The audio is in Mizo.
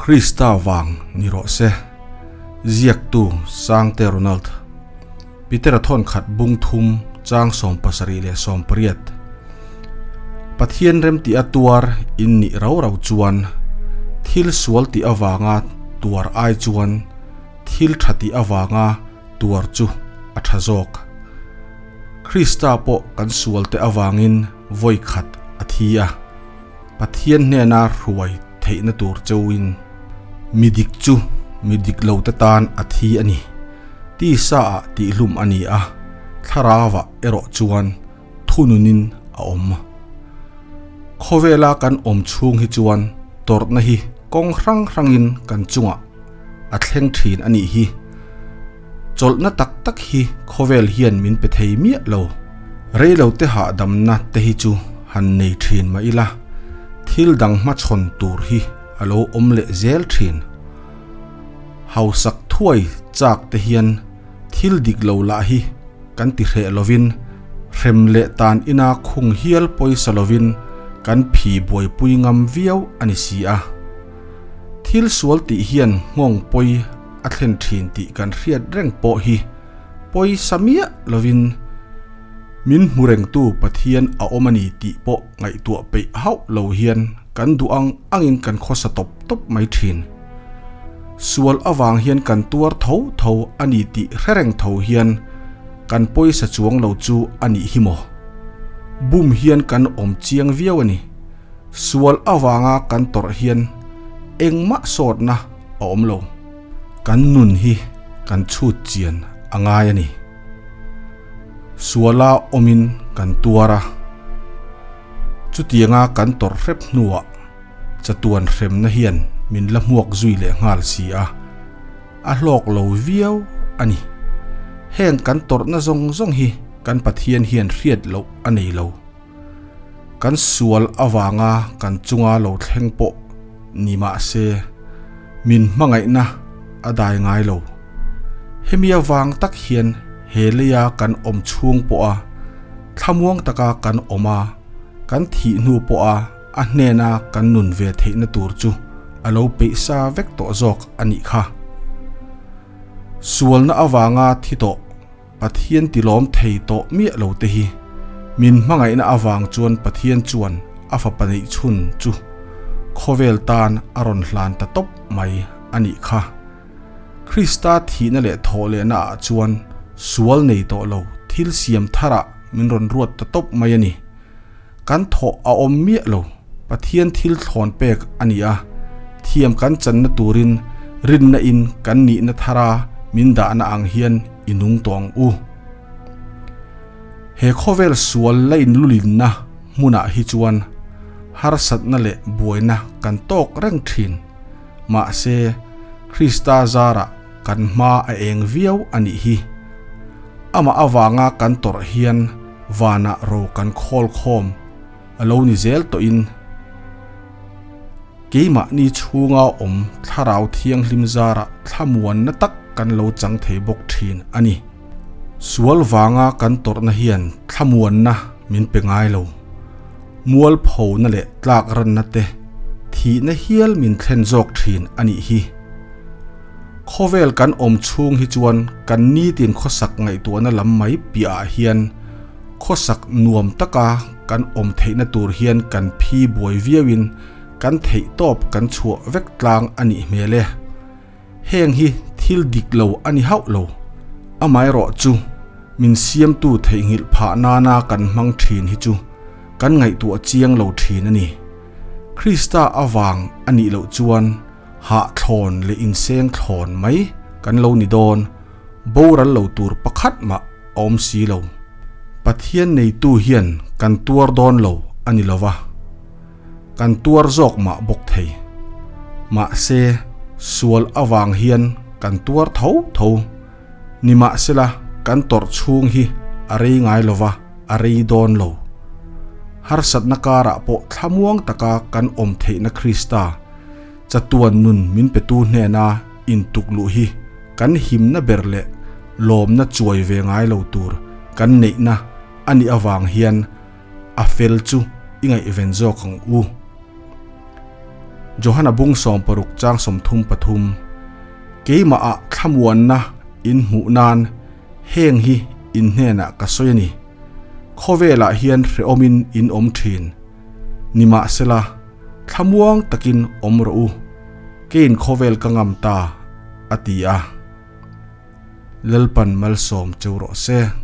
Krista vang ni rawh se. Ziaktu Sangte Ronald. Petera thawnkhat bung thum chang 78. Pathian remti a tuar in nih rau rau chuan thil sual tih avanga tuar ai chuan thil tha tih avanga tuar chu a tha zawk. Krista pawh kan sualte avangin vawi khat a thi a, Pathian hnena hruai theihna tur chauhin mi dik chu mi dik lote tan a thi a ni. Tisa ah tihhlum a ni a, thlarauah erawh chuan thununin a awm. Khawvela kan awm chhung hi chuan tawrhna hi kawng hrang hrangin kan chungah a thleng thin a nih hi. Chawlhna tak tak hi khawvel hian min pe thei miah lo. Reilote hahdamna te hi chu han nei thin mah ila, thil dang hmachhawn tur hi a lo awm leh zel thin. Hausak thuai chak te hian thil dik lo lah hi kan ti hreh lovin, hrem leh tan ina khung hial pawisa lovin kan phi buaipui ngam viau a ni si a. Thil sual tih hian nghawng pawi a thlen thin tih kan hriat reng pawh hi pawisa miah lovin min hmu rengtu Pathian a awm a ni tih pawh ngaihtuah peih hauh lo hian kan duh ang angin kan khawsa tawp tawp mai thin. Sual avang hian kan tuar tho tho a ni tih hre reng tho hian kan pawisa chuang lo chu a nih hi maw? Bum hian kan awm chiang viau a ni. Sual avanga kan tawrh hian engmah sawtna a awm lo. Kan nun hi kan chhut chian a ngai a ni. Suala awmin kan tuar a, chutianga kan tawrh hrep hnuah chatuan hremna hian min la hmuak zui leh nghal si a, a hlawk lo viau a ni. Heng kan tawrhna zawng zawng hi kan Pathian hian hriat loh a nei lo. Kan sual avanga kan chunga lo thleng pawh ni mah se, min hmangaihna a dai ngai lo. Hemi avang tak hian he leia kan awm chhung pawha thlamuang taka kan awm a, kan thih hnu pawha a hnena kan nun ve theihna tur chu a lo peih sa vek tawh zawk a nih kha. Sualna avanga thi tawh. Pathian tilawm thei tawh miah lo te hi min hmangaihna avang chuan Pathian chuan a fapa neih chhun chu khawvel tan a rawn hlan ta tawp mai a nih kha. Krista thihna leh thawh lehna ah chuan sual nei tawh lo thil siam tharah min rawn ruat ta tawp mai a ni. Kan thawh a awm miah lo, Pathian thil thlawn pek a ni a, thiam kan channa turin rinna in kan nihna thara min dahna ang hian i nung tawh ang u. He khawvel sual la inlulinna hmunah hi chuan harsatna leh buaina kan tawk reng thin. Mahse, Krista zarah kan hma a eng viau a nih hi. Amah avanga kan tawrh hian vanah ro kan khawl khawm a lo ni zel tawhin keimahni chhunga awm thlarau thianghlim zarah thlamuanna tak kan lo chang thei bawk thin a ni. Sual vanga kan tawrhna hian thlamuanna min pe ngai lo. Mualphona leh tlak ranna te thihna hial min thlen zawk thin a nih hi. Khawvel kan awm chhung hi chuan kan nitin khawsak ngaihtuahna lam mai piahah hian khawsak nuam taka kan awm theihna tur hian kan phi buai viauin kan theih tawp kan chhuah vek tlang a nih hmel e. Heng hi thil dik lo a ni hauh lo. Amaherawh chu min siamtu theihnghilh phah nana kan hmang thin hi chu kan ngaihtuah chiang lo thin a ni. Krista avang a nih loh chuan hah thlawn leh inseng thlawn mai kan lo ni dawn, boral lo tur pakhat mah a awm si lo. Pathian neitu hian kan tuar dawn lo a ni lo va, kan tuar zawk mah bawk thei. Mahse, sual avang hian kan tuar tho tho. Nimahsela, kan tawrh chhung hi a rei ngai lo va, a rei dawn lo. Harsatna karah pawh thlamuang taka kan awm theihna Krista, chatuan nun min petu hnena intukluh hi kan himna ber leh lawmna chuai ve ngai lo tur kan neihna a nih avang hian a fel chu i ngaihven zawk ang u. Johana bung 60 chang 33 Keimah ah thlamuanna in hmuh nan heng hi in hnenah ka sawi a ni. Khawvelah hian hrehawmin in awm thin. Nimahsela, thlamuang takin awm rawh u, keiin khawvel ka ngam ta, a ti a. Lalpan malsawm cheu rawh se.